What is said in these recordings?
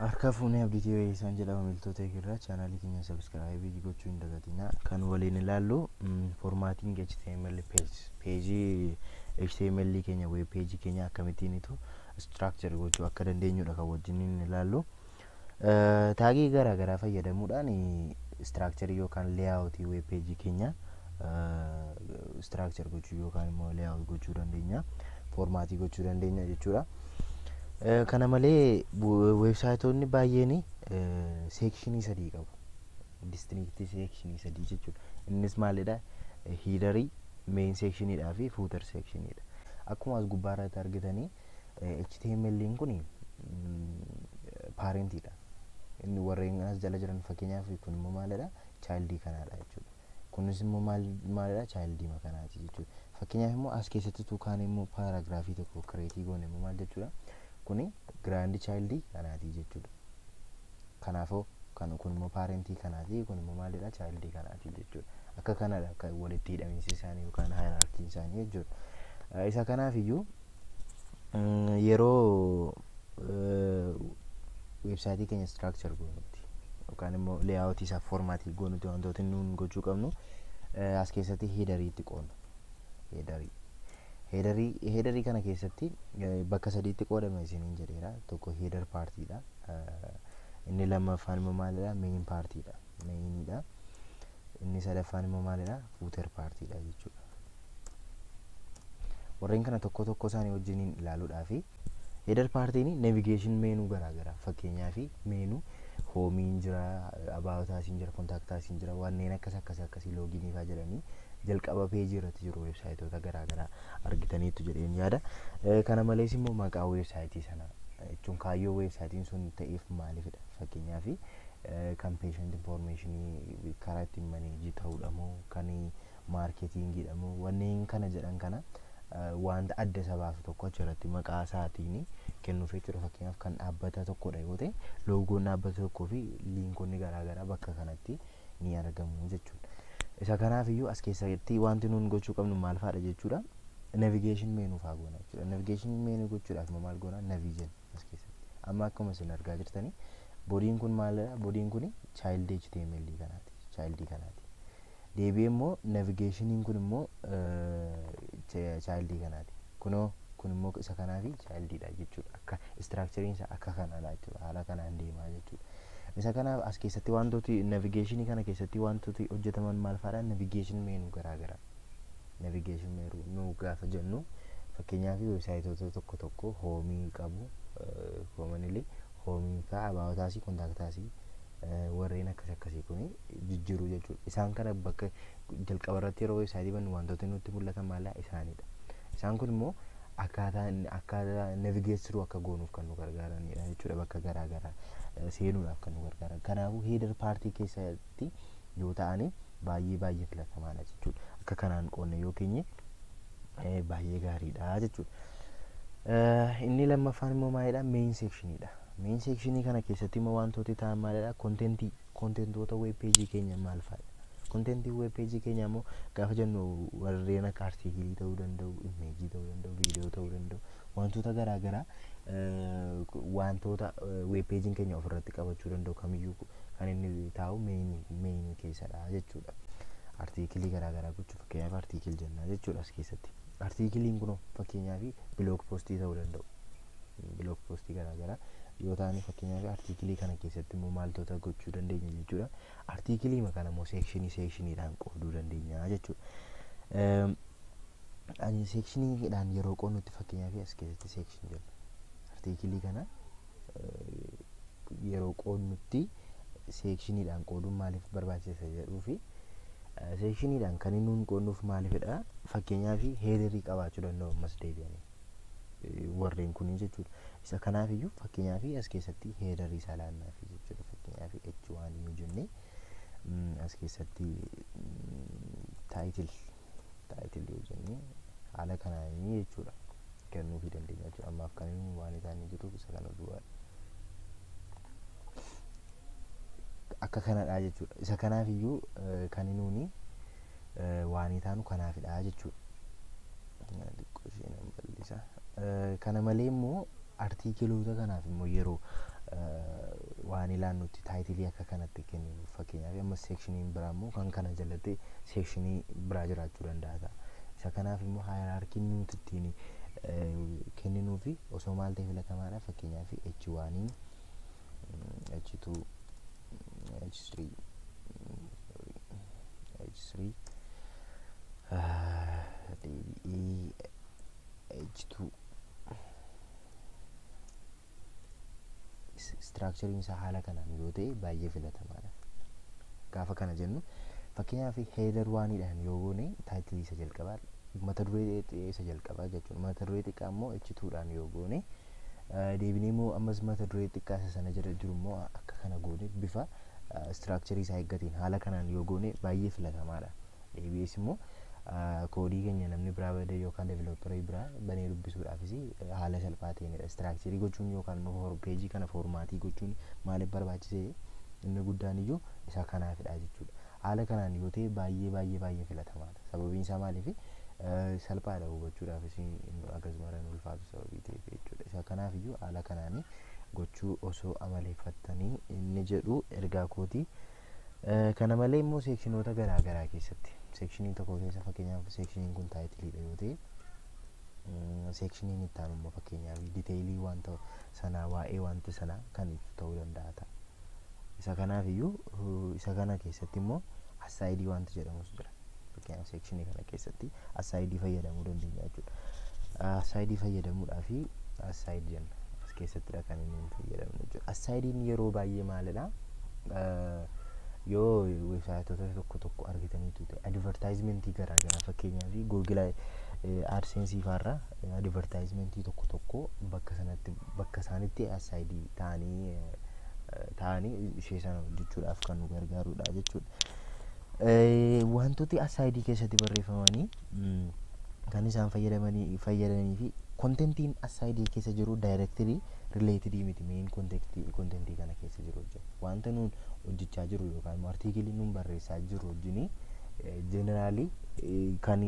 Harka fuunee Abdii Weeyisaan jedhama miiltota irraa chaanaalii keenya subscribe gochuu hin dagatinaa. Kan waliin ilaallu formatting HTML page, peejii HTML keenya, web page keenya akkamittiinitu structure gochuu akka dandeenyudha kan wajjin ilaallu. Tagii garaa garaa fayyadamuudhaan structure yookaan layout web page keenya structure gochuu yookaan immoo layout gochuu dandeenya, formatii gochuu dandeenya jechuudha. Kana malee weebsaayitoonni baay'een sectionii sadii qabu. Distinct sectionii sadii jechuudha. Innis maalidha? Headerii, main sectioniidhaa fi footer sectioniidha. Akkuma as gubbaa irratti argitanii HTML'n kun parentiidha. Inni warreen as jala jiran, fakkeenyaaf kun immoo maalidha? Childii kanaadha jechuudha. Kunis immoo maalidha? Childii kanaati jechuudha. Fakkeenyaaf immoo as keessatti tuukaan immoo paragraphii tokko create goone immoo maal jechuudha? Kuni grand childii kanaati jechuudha. Kanaafuu kan kun immoo parentii kanaati, kun immoo maalidha? Childii kanaati jechuudha. Akka kanadha kan walitti hidhamiinsi isaanii yookaan hierarchyn isaanii jechuudha. Isa kanaaf iyyuu yeroo weebsaayitii keenya structure goonutti yookaan immoo layoutii isaa formatii goonutti wantoota nuun gochuu qabnu as keessatti headeriitti qoodna. Headerii. Headerii kana keessatti bakka sadiitti qoodama isiniin jedheera. Tokko header partiidha. Inni lammaffaan immoo maalidha? Main partiidha. Mainiidha. Inni sadaffaan immoo maalidha? Footer partiidha jechuudha. Warreen kana tokko tokko isaanii wajjiniin ilaaluudhaa fi header partiin navigation menu garaagaraa, fakkeenyaaf menu homeiin jira, about usiin jira, contact usiin jira, wanneen akkas akkas akkasii, loginii fa'aa jedhanii jalqaba peejii irratti jiru weebsaayitoota garaagaraa argitaniitu jedheen yaada. Kana malees immoo maqaa weebsaayitii sanaa jechuun kaayyoo weebsaayitiin sun ta'eef maalifidha? Fakkeenyaaf kan patient informationii karaa ittiin manage ta'uudha moo kan marketingiidha moo wanneen kana jedhan kana wanta adda isa baasu tokko achirratti maqaa isaatiin kennuuf jechuudha. Fakkeenyaaf kan dhaabbata tokkodha yoo ta'e, logoon dhaabbata tokkoo fi linkonni garaagaraa bakka kanatti ni argamu jechuudha. Isa kanaaf iyyuu as keessatti wanti nuun gochuu qabnu maal fa'aadha jechuudha? Navigation menu fa'aa goona jechuudha. Navigation menu gochuudhaaf immoo maal goona? Nav jenna as keessatti. Amma akkuma isin argaa jirtanii bodyn kun maalidha? Bodyn kun child HTML kanaati. Childii kanaati. Deebi'ee immoo navigationiin kun immoo childii kanaati. Kunoo kun immoo isa kanaafi childiidha jechuudha. Akka structureiin isaa akka kanaadha jechuudha. Haala kanaan deemaa jechuudha. Isa kanaaf as keessatti wantooti navigationii kana keessatti wantooti hojjetaman maal fa'aadha? Navigation menu garaagaraa. Navigation menu gaafa jennu, fakkeenyaaf weebsaayitoota tokko tokko homeii qabu, commonly homeii fa'aa, about usii, contact usii, warreen akkas akkasii kun jijjiiruu jechuudha. Isaan kana bakka jalqaba irratti yeroo weebsaayitii bannu wantoota nutti mul'atan maal isaanidha. Isaan kun immoo akkaataa navigate akka goonuuf kan nu gargaaranidha jechuudha, bakka garaagaraa seenuudhaaf kan nu gargaaran. Kanaafuu header partii keessatti yoo ta'ani baay'ee baay'ee filatamaadha jechuudha. Akka kanaan qoonne yoo keenye baay'ee gaariidha jechuudha. Inni lammaffaan immoo maalidha? Main sectioniidha. Main sectionii kana keessatti immoo wantooti ta'an maalidha? Contentii, contentoota web pageii keenya maal fa'adha? Contentii web pageii keenya immoo gaafa jennu warreen akka articleii ta'uu danda'u, imageii ta'uu danda'u, viidiyoo ta'uu danda'u, wantoota garaagaraa, wantoota web pageiin keenya ofirratti qabachuu danda'u kamiyyuu kan inni taa'u mainii keessadha jechuudha. Articleii garaagaraa gochuu, fakkeenyaaf article jenna jechuudha as keessatti. Articleiin kun fakkeenyaaf blog postii ta'uu danda'u. Blog postii garaagaraa yoo ta'an, fakkeenyaaf articleii kana keessatti immoo maaltoota gochuu dandeenya jechuudha? Articleii kana immoo sectionii sectioniidhaan qooduu dandeenya jechuudha. Sectioniidhaan yeroo qoodnutti, fakkeenyaaf as keessatti section jenna. Articleii kana yeroo qoodnutti sectioniidhaan qooduun maaliif barbaachisa jedhuu fi sectioniidhaan kan inni nuun qoodnuuf maalifidha? Fakkeenyaaf headerii qabaachuu danda'u ammas deebi'anii warreen kunii jechuudha. Isa kanaaf iyyuu fakkeenyaaf as keessatti headerii isaa laannaafi jechuudha. Fakkeenyaaf H1 yoo jenne, as keessatti title yoo jenne, haala kanaanii jechuudha kennuufii dandeenya jechuudha. Ammaaf kan inni waan isaanii jiru isa kana duwwaadha. Akka kanadha jechuudha. Isa kanaaf iyyuu kan nuuni waan taanu kanaafidha jechuudha. Xiqqoo ishee nan bal'isa. Kana malee immoo articleoota kanaaf immoo yeroo baanee laannutti title akka kanatti kenninu. Fakkeenyaaf, amma sectioniin biraa immoo kan kana jalatti section biraa jiraachuu danda'a ta'a. Isa kanaaf immoo hierarchyn nuti ittiin kenninuufi osoo maal ta'e filatamaadha? Fakkeenyaaf, H1, H2, H3, H3, deebi'ee H2, structureiin isaa haala kanaan yoo ta'e baay'ee filatamaadha. Gaafa kana jennu, fakkeenyaaf, header oneiidhaan yoo goone title isa jalqabaa, mata duree isa jalqabaa jechuudha. Mata duree xiqqaa immoo H2dhaan yoo goone, deebinee immoo ammas mata duree xiqqaa isa sana jala jiru immoo akka kana goone, bifa structure isaa eeggateen haala kanaan yoo goone baay'ee filatamaadha. Deebi'ees immoo koodii keenya namni biraa badee yookaan developerii biraa banee dubbisuudhaafis haala salphaa ta'eenidha. Structure gochuun yookaan immoo peejii kana format gochuun maaliif barbaachisee? Inni guddaan iyyuu isa kanaafidha jechuudha. Haala kanaan yoo ta'e baay'ee baay'ee baay'ee filatamaadha. Sababiin isaa maaliif? Salphaadha, hubachuudhaafis akkasuma hin ulfaatu sababii ta'eef jechuudha. Isa kanaaf iyyuu haala kanaan gochuu osoo amaleeffattanii inni jedhu ergaa kooti. Kana malee immoo sectionoota garaa garaa keessatti, section tokko keessa, fakkeenyaaf, sectioniin kun titleiidha yoo ta'e, sectioniin itti aanu immoo fakkeenyaaf detail wanta sanaa, waa'ee wanta sanaa kan ibsu ta'uu danda'a ta'a. Isa kanaaf iyyuu isa kana keessatti immoo aside wanta jedhamus jira. Fakkeenyaaf, section kana keessatti aside fayyadamuu dandeenya jechuudha. Aside fayyadamuudhaaf aside jenna. As keessattidha kan inni fayyadamnu jechuudha. Asideiin yeroo baay'ee maalidha? Yoo websiteoota tokko tokko argitaniitu ta'e, advertisement garaa garaa, fakkeenyaaf, Google AdSense fa'aarraa advertisement tokko tokko bakka sanatti, bakka isaanitti aside ta'anii ishee sana hojjechuudhaaf kan nu gargaarudha jechuudha. Wantooti aside keessatti barreeffamanii kan isaan fayyadamanii fi contentiin aside keessa jiru directly related miti main content kana keessa jiru wajjin. Wanta nuun hojjechaa jiru yookaan immoo article nuun barreessaa jiru wajjin generally kan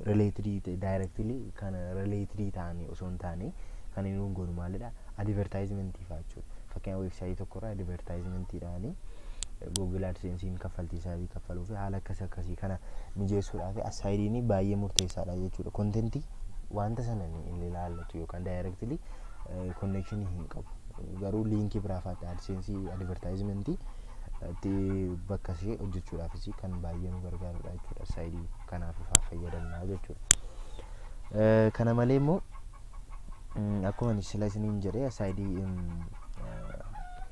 related, directly kan related ta'anii osoo hin taane, kan nuun goonu maalidha? Advertisement fa'aa jechuudha. Fakkeenyaaf, website tokkorraa advertisementiidhaanii Google AdSense'n kaffaltii isaatii kaffaluu fi haala akkas akkasii kana mijeessuudhaaf asideiin baay'ee murteessaadha jechuudha. Content wanta sana hin ilaallatu yookaan directly connection hin qabu. Garuu link biraa fa'aatti AdSense advertisement itti bakka ishee hojjechuudhaafis kan baay'ee nu gargaarudha jechuudha. Aside kanaaf fayyadamna jechuudha. Kana malee immoo akkuma sila isiniin jedhee, aside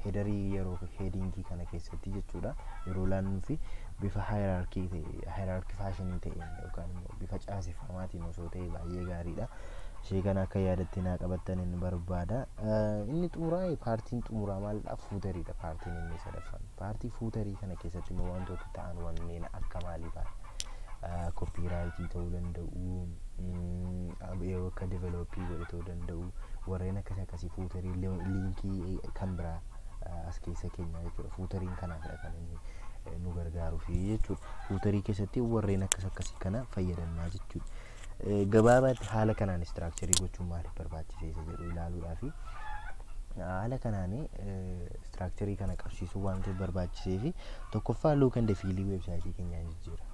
header yeroo heading kana keessatti jechuudha, yeroo laannuu fi bifa hierarchy ta'e, hierarchy fashion ta'een yookaan immoo bifa caaseffamaatiin osoo ta'e baay'ee gaariidha. Ishee kana akka yaadatti naa qabattan inni barbaada. Inni xumuraa, partiin xumuraa maalidha? Footeriidha partiin inni sadaffaan. Part footer kana keessatti immoo wantoota ta'an wanneen akka maalii fa'a? Copyright ta'uu danda'u, yeroo akka develop godhe ta'uu danda'u, warreen akkas akkasii footer, link kan biraa as keessa keenya jechuudha. Footeriin kanaafidha kan inni nu gargaaruufi jechuudha. Footer keessatti warreen akkas akkasii kana fayyadamnaa jechuudha. Gabaabaatti haala kanaan structure gochuun maaliif barbaachise isa jedhu ilaaluudhaafi, haala kanaan structure kana qabsiisuu wanti barbaachisee fi tokkoffaa, look and feel website keenyaa jijjiira.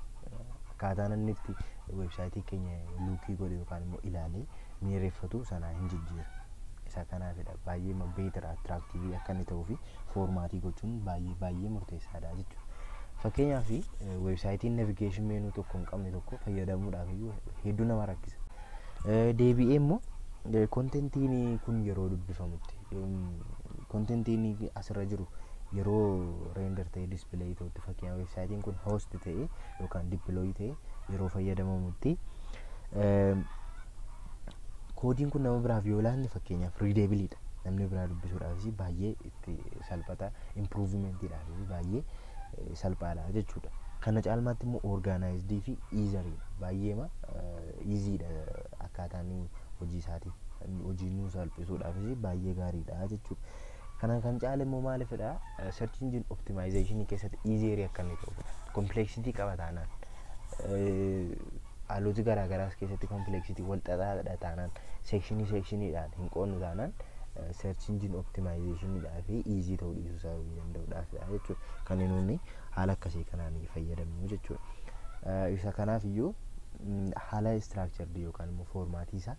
Akkaataan inni itti website keenya look godhe yookaan immoo ilaalee miireeffatu sanaa hin jijjiira. Isa kanaafidha baay'ee better attractive akka inni ta'uu fi format gochuun baay'ee baay'ee murteessaadha jechuudha. Fakkeenyaaf, websiteiin navigation menu tokko hin qabne tokko fayyadamuudhaaf iyyuu hedduu nama rakkisa. Deebi'ee immoo contentiin kun yeroo dubbifamutti, contentiin asirra jiru yeroo render ta'ee display ta'utti, fakkeenyaaf, websiteiin kun host ta'ee yookaan deploy ta'ee yeroo fayyadamamutti, koodiin kun nama biraaf yoo laanne, fakkeenyaaf, readableiidha. Namni biraa dubbisuudhaafis baay'ee itti salphata, improvementiidhaafis baay'ee salphaadha jechuudha. Kana caalmaatti immoo organized fi easieriidha. Baay'eema easyiidha akkaataan hojii isaatii. Hojii nuu salphisuudhaafis baay'ee gaariidha jechuudha. Kana kan caale immoo maalifidha? Search engine optimization keessatti easier akka inni ta'u. Complexity qaba taanaan, haaloti garaagaraas keessatti complexity wal xaxaadha taanaan, section sectioniidhaan hin qoonnu taanaan, Search engine optimizationiidhaa fi easy ta'uu dhiisuu sababii danda'uudhaafidha jechuudha. Kan nuuni haala akkasii kanaan fayyadamnu jechuudha. Isa kanaaf iyyuu haala structured yookaan immoo formatii isaa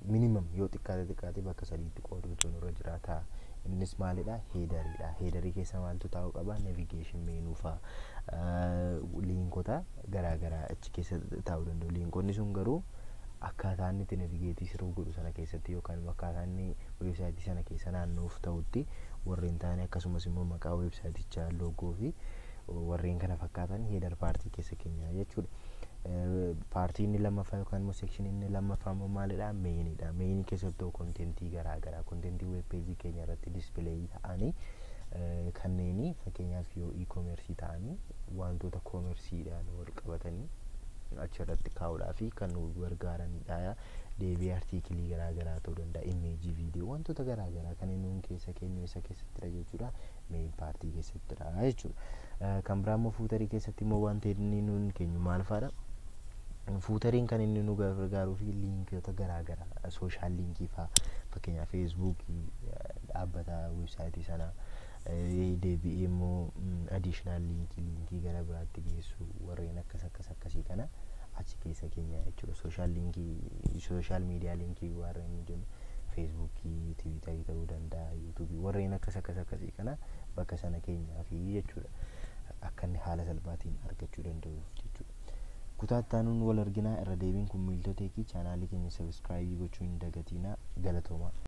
minimum yoo xiqqaate xiqqaate bakka sadiitti qooduutu nurra jiraata. Innis maalidha? Headeriidha. Headerii keessa maaltu taa'uu qaba? Navigation menu fa'a. Linkota garaagaraa achi keessa taa'uu danda'u. Linkonni sun garuu akkaataa inni itti navigate siruu godhu sana keessatti yookaan immoo akkaataa inni weebsaayitii sana keessa naanna'uuf ta'utti warreen ta'an, akkasumas immoo maqaa weebsaayitichaa, logo fi warreen kana fakkaatan header partii keessa keenya jechuudha. Partii inni lammaffaa yookaan immoo sectionii inni lammaffaa immoo maalidha? Mainidha. Mainii keessatti contentii garaagaraa, contentii web pageii keenya irratti displayii ta'anii kanneenii, fakkeenyaaf yoo e-commerceii ta'anii, wantoota commerceiidhaan wal qabatanii achirratti kaa'uudhaa fi kan nu gargaaranidha. Deebii articleii garaagaraa ta'uu danda'a, imageii, viidiyoo, wantoota garaagaraa kan nuun keessa keenyu isa keessattidha jechuudha. Main partii keessattidha jechuudha. Kan biraa immoo footerii keessatti immoo wanti inni nuun keenyu maal fa'aadha? Footeriin kan inni nu gargaaruu fi linkota garaagaraa, social linkii fa'aa, fakkeenyaaf Facebookii dhaabbata weebsaayitii sanaa, deebi'ee immoo additional linkii, linkii gara biraatti geessu, warreen akkas akkas akkasii kana achi keessa keenya jechuudha. Social linkii, social media linkii warreen jennu, Facebookii, Twitterii ta'uu danda'a, YouTubeii, warreen akkas akkas akkasii kana bakka sana keenyaa fi jechuudha. Akka inni haala salphaatiin argachuu danda'uuf jechuudha. Kutaa itti aanuun wal arginaa. Irra deebiin kun Miiltoo Techii. Channelii keenya subscribeii gochuu hin dagatinaa. Galatoomaa.